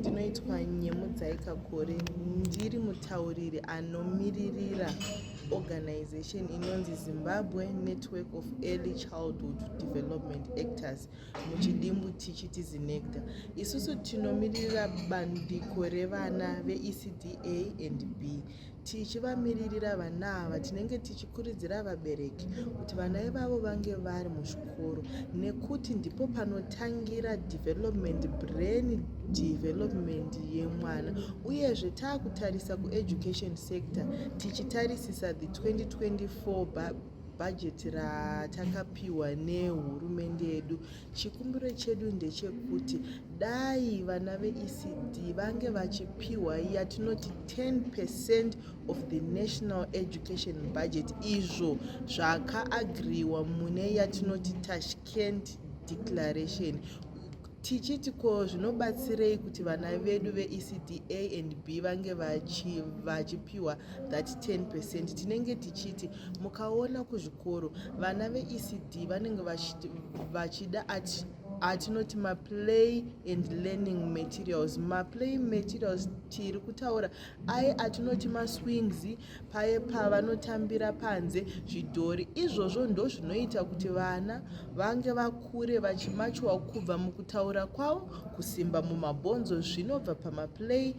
Ndinoitwa Nyemudzai Kakore, ndiri mutauriri anomiririra organization inonzi Zimbabwe Network of Early Childhood Development Actors, muchidimbu tichiti ZINECDA. Isusu tinomiririra bandiko revana veECD A and B. Tichivamiririra vana ava, tinenge tichikurudzira vabereki kuti vana ivavo vange vari muzvikoro, nekuti ndipo panotangira development, brain development yemwana. Uyezve taakutarisa kueducation sector, tichitarisisa the 2024 bhajeti ratakapiwa nehurumende yedu, chikumbiro chedu ndechekuti dai vana veECD vange vachipiwa yatinoti 10% of the national education budget, izvo zvakaagriwa mune yatinoti Tashkent Declaration. Tichiti ko zvinobatsirei kuti vana vedu veECD A and B vange vachipiwa that 10%? Tinenge tichiti mukaona kuzvikoro, vana veECD vanenge vachida atinoti maplay and learning materials. Maplay materials tiri kutaura aye atinoti maswings, paye pavanotambira panze, zvidhori. Izvozvo ndo zvinoita kuti vana vange vakure vachimature kubva mukutaura kwavo, kusimba mumabhonzo, zvinobva pamaplay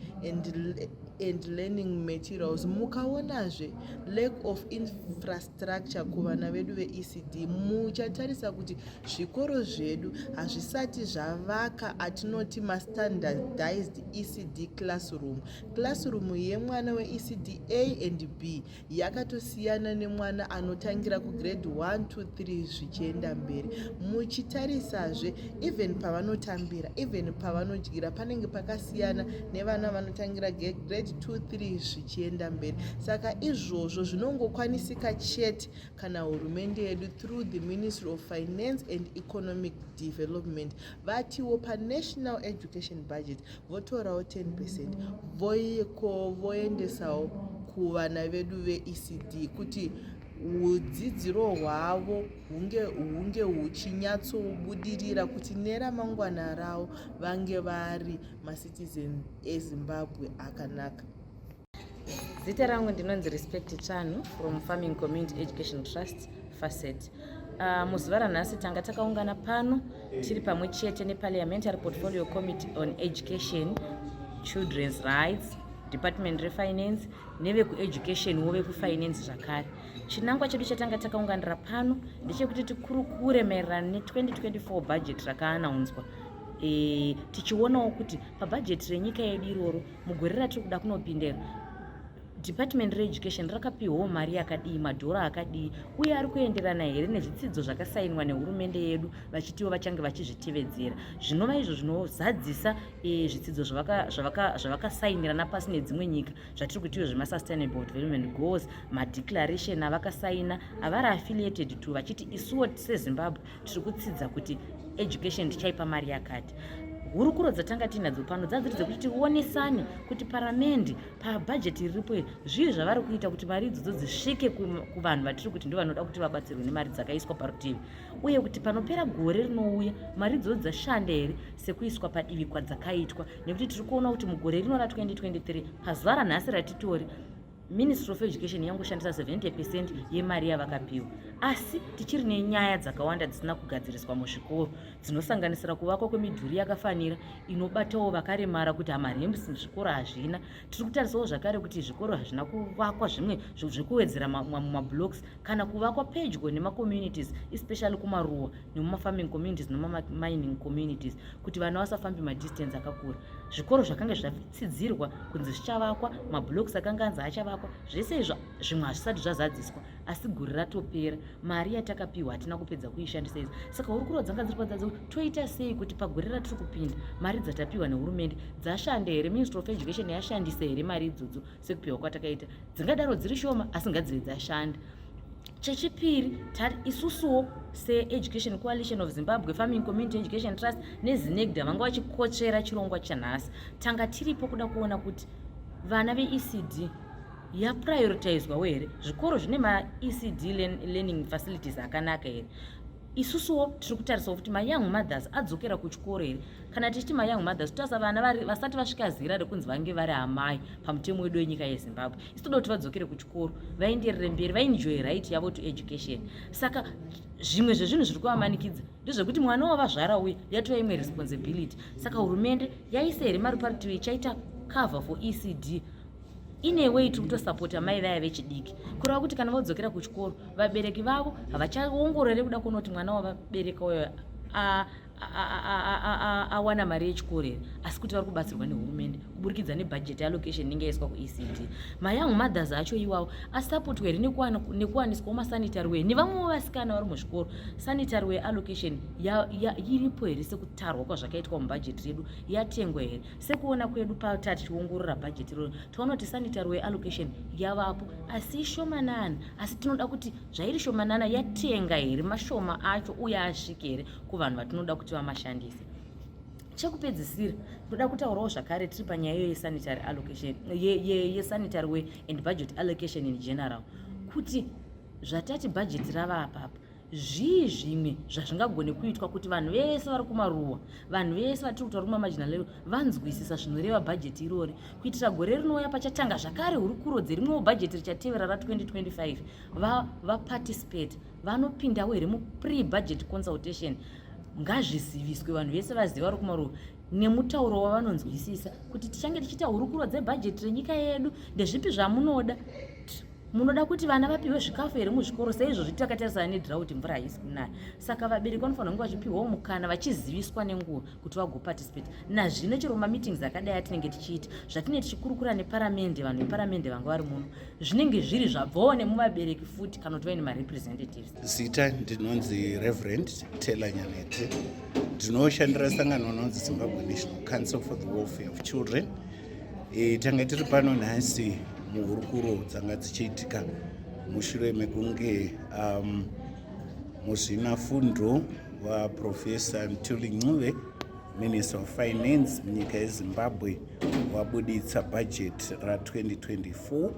and learning materials. Mukaonazve lack of infrastructure kuvana vedu veECD, muchatarisa kuti zvikoro zvedu hazvisati zvavaka atinoti mastandardized ECD classroom. Classroom yemwana weECD A and B yakatosiyana nemwana anotangira kugrade 1, 2, 3 zvichienda mberi. Muchitarisazve even pavanotambira, even pavanodyira, panenge pakasiyana nevana vanotangira grade 2, 3 zvichienda mberi. Saka izvozvo zvinongokwanisika chete kana hurumende yedu through the Ministry of Finance and Economic Development vatiwo panational education budget votorawo 10%, voiko voendesawo kuvana vedu veECD, kuti udzidziro hwavo hunge huchinyatsobudirira, kuti neramangwana ravo vange vari macitizen eZimbabwe akanaka. Zita rangu ndinonzi Respect Tsvanhu from Farming Community Education Trust, FACET. Muzuva ranhasi tanga takaungana pano tiri pamwe chete neParliamentary Portfolio Committee on Education, Children's Rights, Department reFinance nevekueducation wo vekufinance zvakare. Chinangwa chedu chatanga takaunganira pano ndechekuti tikurukure maererano ne2024 budget rakaanaunzwa, tichionawo kuti pabhajeti renyika yedu iroro mugore ratiri kuda kunopindera, department reeducation rakapiwawo mari yakadii, madhora akadii, uye ari kuenderana here nezvitsidzo zvakasainwa nehurumende yedu vachitiwo vachange vachizvitevedzera, zvinova izvo zvinozadzisa zvitsidzo zvavakasainirana pasi nedzimwe nyika, zvatiri kutiwo zvemasustainable development goals, madeclaration avakasaina avari affiliated to, vachiti isuwo seZimbabwe tiri kutsidza kuti education tichaipa mari yakati. Hurukuro dzatanga tiinadzo pano dzadziri dzekuti tionesane kuti paramende pabhajeti riripo iri, zvii zvavari kuita kuti mari idzodzo dzisvike kuvanhu vatiri kuti ndo vanoda kuti vabatsirwe nemari dzakaiswa parutivi, uye kuti panopera gore rinouya mari idzodzo dzashanda here sekuiswa padivi kwadzakaitwa, nekuti tiri kuona kuti mugore rino ra2023, pazuva ranhasi ratitori, Ministry of Education yangoshandisa 70% yemari yavakapiwa, asi tichiri nenyaya dzakawanda dzisina kugadziriswa muzvikoro, dzinosanganisira kuvakwa kwemidhuri yakafanira inobatawo vakaremara, kuti hamaramps zvikoro hazvina. Tiri kutarisawo zvakare kuti zvikoro hazvina kuvakwa zvimwe zvekuwedzera mumablocks kana kuvakwa pedyo nemacommunities, especially kumaruwa nemumafarming communities nemumamining communities, kuti vana vasafambi madistance akakura. Zvikoro zvakanga zvatsidzirwa kunzi zvichavakwa, mablocks akanga anzi achavakwa, zvese izvo zvimwe hazvisati zvazadziswa, asi gore ratopera, mari yatakapiwa hatina kupedza kuishandisa izvo. Saka hurukuro dzanga dziri padzadzo, toita sei kuti pagore ratiri kupinda mari dzatapiwa nehurumende dzashanda here? Ministry of Education yashandisa here mari idzodzo sekupiwa kwatakaita? Dzingadaro dziri shoma, asi ngadzive dzashanda. Chechipiri, isusuwo seEducation Coalition of Zimbabwe, Farming Community Education Trust neZINECDA vanga vachikotsvera chirongwa chanhasi, tanga tiripo kuda kuona kuti vana veECD yaprioritizwawo here, zvikoro zvine maECD learning facilities akanaka here. Isusuwo tiri kutarisawo kuti mayoung mothers adzokera kuchikoro here. Kana tichiti mayoung mothers, totarisa vana vasati vasvika zera rekunzi vange vari amai pamutemo wedu wenyika yeZimbabwe. Isu toda kuti vadzokere kuchikoro, vaenderere mberi, vaenjoy right yavo to education. Saka zvimwe zvezvinhu zviri kuvamanikidza ndezvekuti mwana wavazvara uye yatova imwe responsibility. Saka hurumende yaisa here mari parutivi ichaita cover for ECD? In a way tiri kutosapota mai vaya vechidiki, kureva kuti kana vodzokera kuchikoro, vabereki vavo havachaongorore kuda kuona kuti mwana wavabereka uyo awana mari yechikoro here, asi kuti vari kubatsirwa nehurumende kuburikidza nebudget allocation inenge yaiswa kuECD. Mayoung mothers acho iwawo asapotwa here nekuwaniswawo masanitary wear nevamwewo vasikana vari muzvikoro? Sanitary wear allocation iripo here sekutarwa kwazvakaitwa mubhajeti redu? Yatengwa here? Sekuona kwedu patati tichiongorora bhajeti iroro, taona kuti sanitary wear allocation yavapo, asi ishomanana. Asi tinoda kuti zvairi shomanana, yatenga here mashoma acho, uye asvike here kuvanhu vatinoda kuti vamashandise? Chekupedzisira, ndoda kutaurawo zvakare tiri panyaya iyo yesanitary allocation, yesanitary wear and budget allocation in general, kuti zvatati bhajeti rava apapa, zvii zvimwe zvazvingagone kuitwa kuti vanhu vese vari kumaruwa, vanhu vese vatiri kutaura kumamarginal level, vanzwisisa zvinoreva bhajeti irori, kuitira gore rinouya pachatanga zvakare hurukuro dzerimwewo bhajeti richatevera ra2025, vaparticipate? Vanopindawo here mupre-budget consultation? Ngazviziviswe vanhu vese, vaziva vari kumaruwa nemutauro wavanonzwisisa, kuti tichange tichiita hurukuro dzebhajeti renyika yedu, ndezvipi zvamunoda? Munoda kuti vana vapiwe zvikafu here muzvikoro? Saizvozvi takatarisana nedrought, mvura haisi kunaya, saka vabereki vanofanira kunge vachipiwawo mukana, vachiziviswa nenguva kuti vagoparticipate. Nazvino chero mameetings akadai atinenge tichiita, zvatinenge tichikurukura neparamende, vanhu veparamende vanga vari muno, zvinenge zviri zvabvawo nemuvabereki futi, kana kuti vaine marepresentatives. Zita ndinonzi Reverend Taylor Nyanete. Ndinoshandira sangano rinonzi Zimbabwe National Council for the Welfare of Children. Tanga tiri pano nhasi muhurukuro dzanga dzichiitika mushure mekunge muzvinafundo waProfessor Mthuli Ncube, Minister of Finance munyika yeZimbabwe, wabuditsa bhajeti ra2024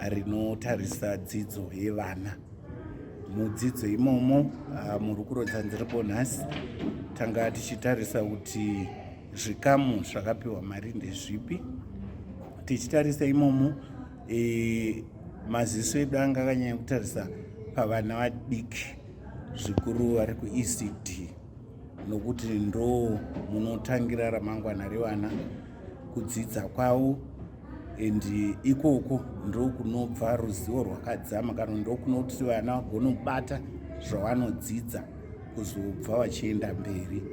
rinotarisa dzidzo yevana. Mudzidzo imomo, muhurukuro dzanziripo nhasi, tanga tichitarisa kuti zvikamu zvakapiwa mari ndezvipi. Tichitarisa imomo, maziso edu anga akanyanya kutarisa pavana vadiki, zvikuru vari kuECD, nokuti ndo munotangira ramangwana revana, kudzidza kwavo, and ikoko ndo kunobva ruzivo rwakadzama, kana ndo kunoti vana vagone kubata zvavanodzidza kuzobva vachienda mberi.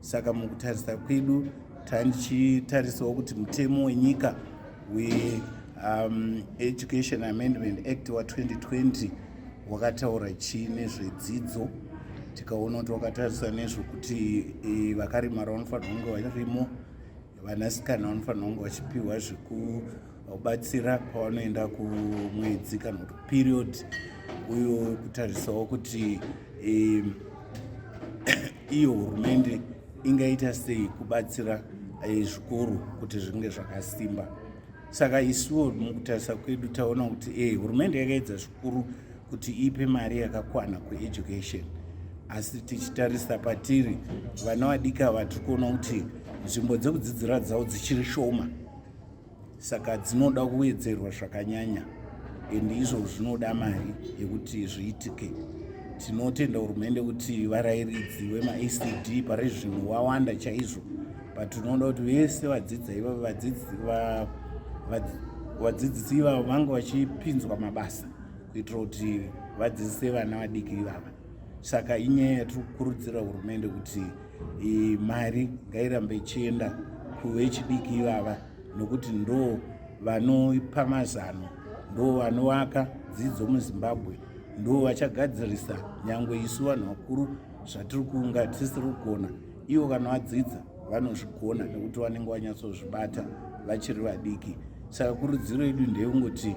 Saka mukutarisa kwedu, tandichitarisawo kuti mutemo wenyika weEducation Amendment Act wa2020 wakataura chii nezvedzidzo. Tikaona kuti wakatarisa nezvekuti vakaremara vanofanira kunge varimo, vanasikana vanofanira kunge vachipiwa zvekubatsira pavanoenda kumwedzi kana kuti period, uye kutarisawo kuti iyo hurumende ingaita sei kubatsira zvikoro kuti zvinge zvakasimba. Saka isuwo mukutarisa kwedu taona kuti hurumende yakaedza zvikuru kuti ipe mari yakakwana kueducation, asi tichitarisa patiri vana vadiki ava, tiri kuona kuti nzvimbo dzekudzidzira dzavo dzichiri shoma, saka dzinoda kuwedzerwa zvakanyanya, and izvo zvinoda mari yekuti zviitike. Tinotenda hurumende kuti varayiridzi vemaECD pari zvino wawanda chaizvo, but tinoda kuti vese vadzidza ivavo, vadzidzisi ivavo, vange vachipinzwa mabasa kuitira kuti vadzidzise vana vadiki ivava. Saka inyaya yatiri kukurudzira hurumende kuti mari ngairambe ichienda kuvechidiki ivava, nokuti ndo vanopa mazano, ndo vanovaka dzidzo muZimbabwe, ndo vachagadzirisa nyangwe isu vanhu vakuru zvatiri kunga tisiri kugona. Ivo kana vadzidza vanozvigona, nekuti vanenge vanyatsozvibata vachiri vadiki. Saka kurudziro yedu ndeyekungoti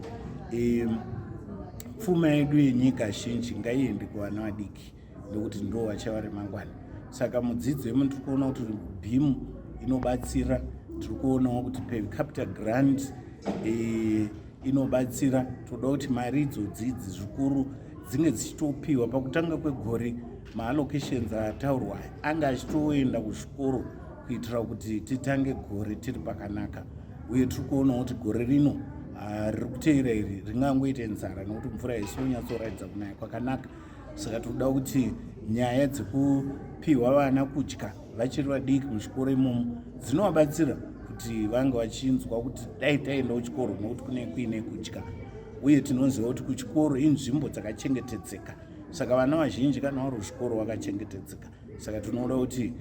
pfuma yedu yenyika zhinji ngaiende kuvana vadiki, nekuti ndo vachava remangwana. Saka mudzidzo yemo tiri kuona kuti BEAM inobatsira, tiri kuonawo kuti per capita grant inobatsira. Toda kuti mari idzodzidzi zvikuru dzinge dzichitopiwa pakutanga kwegore. maallocations ataurwa anga achitoenda kuzvikoro kuitira kuti titange gore tiri pakanaka. Uye tiri kuonawo kuti gore rino riri kuteera iri ringangoite nzara nekuti mvura haisi kunyatsoratidza kunaya kwakanaka. Saka tinoda kuti nyaya dzekupiwa vana kudya vachiri vadiki muzvikoro imomo dzinovabatsira kuti vange vachinzwa kuti dai taenda kuchikoro nekuti kune kuine kudya. Uye tinoziva kuti kuchikoro inzvimbo dzakachengetedzeka, saka vana vazhinji kana vari kuzvikoro vakachengetedzeka. Saka tinoda kuti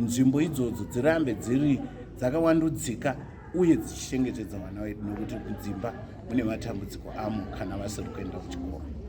nzvimbo idzodzo dzirambe dziri dzakawandudzika uye dzichichengetedza vana vedu, nekuti kudzimba mune matambudziko amo kana vasiri kuenda kuchikoro.